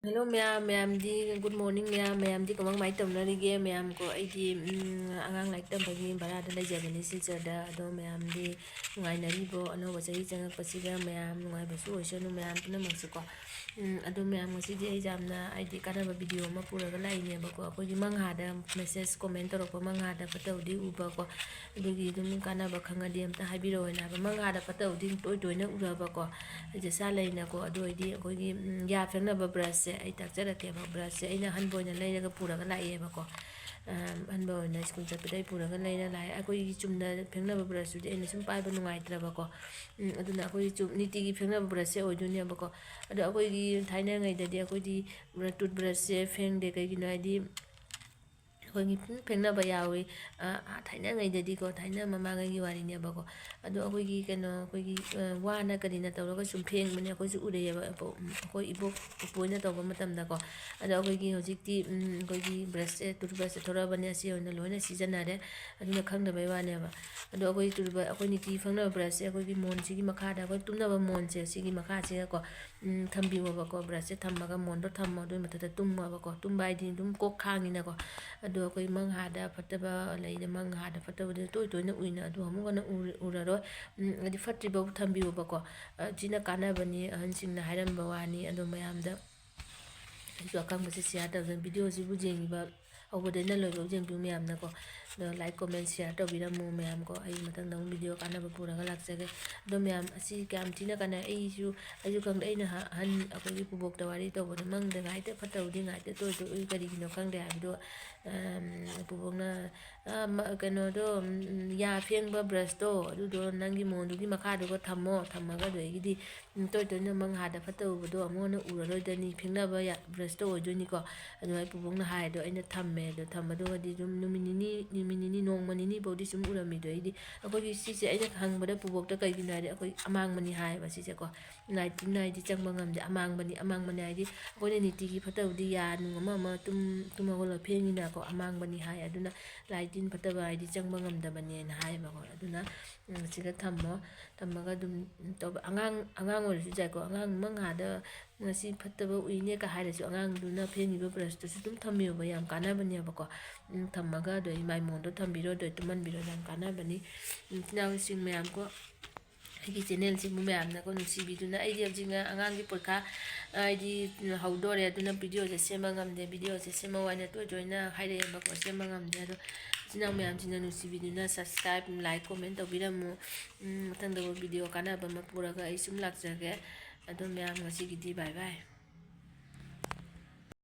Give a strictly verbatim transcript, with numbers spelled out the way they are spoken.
Hello ꯃꯌꯥꯝ, ꯃꯌꯥꯝꯗꯤ good morning ꯃꯌꯥꯝ, ꯃꯌꯥꯝꯗꯤ ꯀꯃꯥꯏ ꯀꯃꯥꯏ ꯇꯧꯅꯔꯤꯒꯦ? ꯃꯌꯥꯝ ꯀꯣ, ꯑꯩꯗꯤ, ꯎꯝ, ꯑꯉꯥꯡ ꯂꯥꯏꯔꯤꯛ ꯇꯝꯕꯒꯤ ꯚꯔꯥꯗ ꯂꯩꯖꯕꯅꯤ ꯁꯤꯜꯆꯔꯗ꯫ ꯑꯗꯣ ꯃꯌꯥꯝꯗꯤ ꯅꯨꯡꯉꯥꯏꯅꯔꯤꯕꯣ? ꯑꯅꯧꯕ ꯆꯍꯤ ꯆꯪꯉꯛꯄꯁꯤꯒ ꯃꯌꯥꯝ ꯅꯨꯡꯉꯥꯏꯕꯁꯨ ꯑꯣꯏꯁꯅꯨ ꯃꯌꯥꯝ ꯄꯨꯝꯅꯃꯛꯁꯨꯀꯣ꯫ ꯎꯝ, ꯑꯗꯣ ꯃꯌꯥꯝ ꯉꯁꯤꯗꯤ ꯑꯩ ꯌꯥꯝꯅ, ꯍꯥꯏꯗꯤ, ꯀꯥꯟꯅꯕ video ꯑꯃ ꯄꯨꯔꯒ ꯂꯥꯛꯏꯅꯦꯕꯀꯣ꯫ ꯑꯩꯈꯣꯏꯒꯤ ꯃꯪꯍꯥꯗ message comment ꯇꯧꯔꯛꯄ ꯃꯪꯍꯥꯗ ꯐꯠꯇꯕꯗꯤ ꯎꯕꯀꯣ꯫ ꯑꯗꯨꯒꯤ ꯑꯗꯨꯝ ꯀꯥꯟꯅꯕ ꯈꯪꯉꯗꯤ ꯑꯝꯇ ꯍꯥꯏꯕꯤꯔꯛꯑꯣꯅ ꯍꯥꯏꯕ꯫ ꯃꯪꯍꯥꯗ ꯐꯠꯇꯕꯗꯤ ꯇꯣꯏ ꯇꯣꯏꯅ ꯎꯔꯕꯀꯣ꯫ ꯖꯦꯁꯥ ꯂꯩꯅꯀꯣ꯫ ꯑꯗꯨ ꯑꯣꯏꯗꯤ ꯑꯩꯈꯣꯏꯒꯤ, ꯎꯝ, ꯌꯥ ꯐꯦꯡꯅꯕ brushꯁꯦ ꯑꯩ ꯇꯥꯛꯆꯔꯛꯀꯦꯕ꯫ Brushꯁꯦ ꯑꯩꯅ ꯑꯍꯟꯕ ꯑꯣꯏꯅ ꯂꯩꯔꯒ ꯄꯨꯔꯒ ꯂꯥꯛꯑꯦꯕꯀꯣ꯫ ꯑꯝ, ꯑꯍꯟꯕ ꯑꯣꯏꯅ ꯁ꯭ꯀꯨꯜ ꯆꯠꯄꯗ ꯑꯩ ꯄꯨꯔꯒ ꯂꯩꯔ ꯂꯥꯛꯑꯦ꯫ ꯑꯩꯈꯣꯏꯒꯤ ꯆꯨꯝꯅ ꯐꯦꯡꯅꯕ brushꯇꯨꯗꯤ ꯑꯩꯅ ꯁꯨꯝ ꯄꯥꯏꯕ ꯅꯨꯡꯉꯥꯏꯇ꯭ꯔꯕꯀꯣ꯫ ꯎꯝ, ꯑꯗꯨꯅ ꯑꯩꯈꯣꯏꯒꯤ ꯆꯨꯝ-, ꯅꯤꯇꯤꯒꯤ ꯐꯦꯡꯅꯕ brushꯁꯦ ꯑꯣꯏꯗꯣꯏꯅꯦꯕꯀꯣ꯫ ꯑꯗꯣ ꯑꯩꯈꯣꯏꯒꯤ ꯊꯥꯏꯅꯉꯩꯗꯗꯤ ꯑꯩꯈꯣꯏꯗꯤ toothbrushꯁꯦ ꯐꯦꯡꯗꯦ꯫ ꯀꯩꯒꯤꯅꯣ ꯍꯥꯏꯗꯤ, ꯑꯩꯈꯣꯏꯒꯤ ꯐꯦꯡ-, ꯐꯦꯡꯅꯕ ꯌꯥꯎꯏ꯫ ꯑ, ꯑ, ꯊꯥꯏꯅꯉꯩꯗꯗꯤꯀꯣ, ꯊꯥꯏꯅ ꯃꯃꯥꯡꯉꯩꯒꯤ ꯋꯥꯔꯤꯅꯦꯕꯀꯣ꯫ ꯑꯗꯣ ꯑꯩꯈꯣꯏꯒꯤ ꯀꯩꯅꯣ, ꯑꯩꯈꯣꯏꯒꯤ, ꯑ, ꯋꯥꯅ ꯀꯔꯤꯅ ꯇꯧꯔꯒ ꯁꯨꯝ ꯐꯦꯡꯕꯅꯦ꯫ ꯑꯩꯈꯣꯏꯁꯨ ꯎꯔꯛꯑꯦꯕ꯫ ꯑꯕꯣ-, ꯎꯝ, ꯑꯩꯈꯣꯏ ꯏꯕꯣꯛ ꯄꯨꯄꯨ ꯍꯣꯏꯅ ꯇꯧꯕ ꯃꯇꯝꯗꯀꯣ꯫ ꯑꯗꯣ ꯑꯩꯈꯣꯏꯒꯤ ꯍꯧꯖꯤꯛꯇꯤ, ꯎꯝ, ꯑꯩꯈꯣꯏꯒꯤ brushꯁꯦ, toothbrushꯁꯦ ꯊꯣꯔꯛꯑꯕꯅꯦ, ꯑꯁꯤ ꯑꯣꯏꯅ ꯂꯣꯏꯅ ꯁꯤꯖꯤꯟꯅꯔꯦ꯫ ꯑꯗꯨꯅ ꯈꯪꯗꯕꯩ ꯋꯥꯅꯦꯕ꯫ ꯑꯗꯣ ꯑꯩꯈꯣꯏ toothbrush, ꯑꯩꯈꯣꯏ ꯅꯤꯇꯤ ꯐꯦꯡꯅꯕ brushꯁꯦ ꯑꯩꯈꯣꯏꯒꯤ ꯃꯣꯟꯁꯤꯒꯤ ꯃꯈꯥꯗ, ꯑꯩꯈꯣꯏ ꯇꯨꯝꯅꯕ ꯃꯣꯟꯁꯦ, ꯁꯤꯒꯤ ꯃꯈꯥꯁꯤꯗꯀꯣ, ꯎꯝ, ꯊꯝꯕꯤꯌꯣꯕꯀꯣ꯫ Brushꯁꯦ ꯊꯝꯃꯒ ꯃꯣꯟꯗꯣ ꯊꯝꯃꯣ, ꯑꯗꯨꯒꯤ ꯃꯊꯛꯇ ꯇꯨꯝꯃꯣꯕꯀꯣ꯫ ꯇꯨꯝꯕ ꯍꯥꯏꯗꯤ ꯑꯗꯨꯝ ꯀꯣꯛ ꯈꯥꯡꯉꯤꯅꯀꯣ꯫ ꯑꯗꯣ ꯑꯩꯈꯣꯏ ꯃꯪꯍꯥꯗ ꯐꯠꯇꯕ ꯂꯩꯗ, ꯃꯪꯍꯥꯗ ꯐꯠꯇꯕꯗꯨ ꯇꯣꯏ ꯇꯣꯏꯅ ꯎꯏꯅ, ꯑꯗꯨ ꯑꯃꯨꯛ ꯍꯟꯅ ꯎꯔ-, ꯎꯔꯔꯣꯏ꯫ ꯎꯝ, ꯍꯥꯏꯗꯤ ꯐꯠꯇ꯭ꯔꯤꯕꯥꯎ ꯊꯝꯕꯤꯌꯣꯕꯀꯣ꯫ ꯑ, ꯁꯤꯅ ꯀꯥꯟꯅꯕꯅꯤ, ꯑꯍꯟꯁꯤꯡꯅ ꯍꯥꯏꯔꯝꯕ ꯋꯥꯅꯤ꯫ ꯑꯗꯣ ꯃꯌꯥꯝꯗ ꯑꯩꯁꯨ ꯑꯈꯪꯕꯁꯦ share ꯇꯧꯖꯩ꯫ Videoꯁꯤꯕꯨ ꯌꯦꯡꯉꯤꯕ ꯍꯧꯕꯗꯩꯅ ꯂꯣꯏꯕꯧ ꯌꯦꯡꯕꯤꯌꯨ ꯃꯌꯥꯝꯅꯀꯣ꯫ ꯑꯗꯣ like, comment, share ꯇꯧꯕꯤꯔꯝꯃꯨ ꯃꯌꯥꯝꯀꯣ꯫ ꯑꯩ ꯃꯊꯪꯗ ꯑꯃꯨꯛ video ꯀꯥꯟꯅꯕ ꯄꯨꯔꯒ ꯂꯥꯛꯆꯒꯦ꯫ ꯑꯗꯣ ꯃꯌꯥꯝ, ꯑꯁꯤ ꯀꯌꯥꯝ ꯊꯤꯅ ꯀꯥꯟꯅꯩ? ꯑꯩꯁꯨ, ꯑꯩꯁꯨ ꯈꯪꯗꯦ꯫ ꯑꯩꯅ ꯍ-, ꯑꯍꯟ ꯑꯩꯈꯣꯏꯒꯤ ꯄꯨꯕꯣꯛꯇ ꯋꯥꯔꯤ ꯇꯧꯕꯗ, ꯃꯪꯗ ꯉꯥꯏꯇ ꯐꯠꯇꯕꯗꯤ ꯉꯥꯏꯇ ꯇꯣꯏ ꯇꯣꯏ ꯎꯏ, ꯀꯔꯤꯒꯤꯅꯣ ꯈꯪꯗꯦ ꯍꯥꯏꯕꯗꯣ, ꯑꯝ, ꯄꯨꯕꯣꯛꯅ, "ꯑ, ꯃ-, ꯀꯩꯅꯣꯗꯣ, ꯎꯝ, ꯌꯥ ꯐꯦꯡꯕ brushꯇꯣ, ꯑꯗꯨꯗꯣ ꯅꯪꯒꯤ ꯃꯣꯟꯗꯨꯒꯤ ꯃꯈꯥꯗꯨꯒ ꯊꯝꯃꯣ, ꯊꯝꯃꯒ ꯑꯗꯨꯗꯒꯤꯗꯤ ꯎꯝ, ꯇꯣꯏ ꯇꯣꯏꯅ ꯃꯪꯍꯥꯗ ꯐꯠꯇꯕꯗꯣ ꯑꯃꯨꯛ ꯍꯟꯅ ꯎꯔꯔꯣꯏꯗꯅꯤ, ꯐꯦꯡꯅꯕ ꯌꯥ-, brushꯇ ꯑꯣꯏꯗꯣꯏꯅꯤꯀꯣ꯫ ꯑꯗꯨꯃꯥꯏꯅ ꯄꯨꯕꯣꯛꯅ ꯍꯥꯏ꯫ ꯑꯗꯣ ꯑꯩꯅ ꯊꯝꯃꯦ꯫ ꯑꯗꯣ ꯊꯝꯕꯗꯨꯒꯗꯤ ꯑꯗꯨꯝ ꯅꯨꯃꯤꯠ ꯅꯤꯅꯤ, ꯅꯨꯃꯤꯠ ꯅꯤꯅꯤ, ꯅꯣꯡꯃ ꯅꯤꯅꯤ ꯐꯥꯎꯗꯤ ꯁꯨꯝ ꯎꯔꯝꯃꯤꯗꯣ꯫ ꯑꯩꯗꯤ ꯑꯩꯈꯣꯏꯒꯤ ꯁꯤꯁꯦ ꯑꯩꯅ ꯍꯪꯕꯗ ꯄꯨꯕꯣꯛꯇ ꯀꯩꯒꯤꯅꯣ ꯍꯥꯏꯗꯤ ꯑꯩꯈꯣꯏ ꯑꯃꯥꯡꯕꯅꯤ ꯍꯥꯏꯌꯦꯕ ꯁꯤꯁꯦꯀꯣ꯫ Latrine ꯍꯥꯏꯗꯤ ꯆꯪꯕ ꯉꯝꯗꯦ, ꯑꯃꯥꯡꯕꯅꯤ꯫ ꯑꯃꯥꯡꯕꯅꯤ ꯍꯥꯏꯗꯤ ꯑꯩꯈꯣꯏꯅ ꯅꯤꯇꯤꯒꯤ ꯐꯠꯇꯕꯗꯤ ꯌꯥ ꯅꯨꯡ ꯑꯃ ꯑꯃ ꯇꯨꯝ, ꯇꯨꯝ ꯍꯧꯒꯠꯂꯒ ꯐꯦꯡꯉꯤꯅꯀꯣ, ꯑꯃꯥꯡꯕꯅꯤ ꯍꯥꯏ꯫ ꯑꯗꯨꯅ latrine ꯐꯠꯇꯕ ꯍꯥꯏꯗꯤ ꯆꯪꯕ ꯉꯝꯗꯕꯅꯦꯅ ꯍꯥꯏꯌꯦꯕꯀꯣ꯫ ꯑꯗꯨꯅ, ꯎꯝ, ꯁꯤꯗ ꯊꯝꯃꯣ꯫ ꯊꯝꯃꯒ ꯑꯗꯨꯝ ꯇꯧꯕ꯫ ꯑꯉꯥꯡ, ꯑꯉꯥꯡ ꯑꯣꯏꯔꯁꯨ ꯌꯥꯏꯀꯣ꯫ ꯑꯉꯥꯡ ꯃꯪꯍꯥꯗ ꯉꯁꯤ ꯐꯠꯇꯕ ꯎꯏꯅꯦꯒ ꯍꯥꯏꯔꯁꯨ, ꯑꯉꯥꯡꯗꯨꯅ ꯐꯦꯡꯉꯤꯕ ꯕ꯭ꯔꯁꯇꯨꯁꯨ ꯑꯗꯨꯝ ꯊꯝꯕꯤꯌꯣꯕ, ꯌꯥꯝ ꯀꯥꯟꯅꯕꯅꯦꯕꯀꯣ꯫ ꯎꯝ, ꯊꯝꯃꯒ ꯑꯗꯣ ꯃꯥꯏꯃꯣꯟꯗꯣ ꯊꯝꯕꯤꯔꯣ, ꯑꯗꯣ ꯇꯨꯝꯍꯟꯕꯤꯔꯣ, ꯌꯥꯝ ꯀꯥꯟꯅꯕꯅꯤ꯫ ꯏꯆꯤꯟ ꯏꯅꯥꯎꯁꯤꯡ ꯃꯌꯥꯝꯀꯣ, ꯑꯩꯒꯤ ꯆꯦꯅꯦꯜꯁꯤꯕꯨ ꯃꯌꯥꯝꯅꯀꯣ ꯅꯨꯡꯁꯤꯕꯤꯗꯨꯅ, ꯑꯩꯗꯤ ꯍꯧꯖꯤꯛ ꯑꯉꯥꯡꯒꯤ ꯄꯔꯤꯈꯥ ꯍꯥꯏꯗꯤ ꯍꯧꯗꯣꯔꯦ, ꯑꯗꯨꯅ ꯚꯤꯗꯤꯑꯣꯁꯦ ꯁꯦꯝꯕ ꯉꯝꯗꯦ꯫ ꯚꯤꯗꯤꯑꯣꯁꯦ ꯁꯦꯝꯃꯣ ꯍꯥꯏꯅ ꯇꯣꯏ ꯇꯣꯏꯅ ꯍꯥꯏꯔꯛꯑꯦꯕꯀꯣ, ꯁꯦꯝꯕ ꯉꯝꯗꯦ꯫ ꯑꯗꯣ ꯏꯆꯤꯟ ꯏꯅꯥꯎ ꯃꯌꯥꯝꯁꯤꯡꯅ ꯅꯨꯡꯁꯤꯕꯤꯗꯨꯅ subscribe, like, comment ꯇꯧꯕꯤꯔꯝꯃꯨ꯫ ꯎꯝ, ꯃꯊꯪꯗꯕꯨ ꯚꯤꯗꯤꯑꯣ ꯀꯥꯟꯅꯕ ꯑꯃ ꯄꯨꯔꯒ ꯑꯩ ꯁꯨꯝ ꯂꯥꯛꯆꯒꯦ꯫ ꯑꯗꯣ ꯃꯌꯥꯝ ꯉꯁꯤꯒꯤꯗꯤ bye bye꯫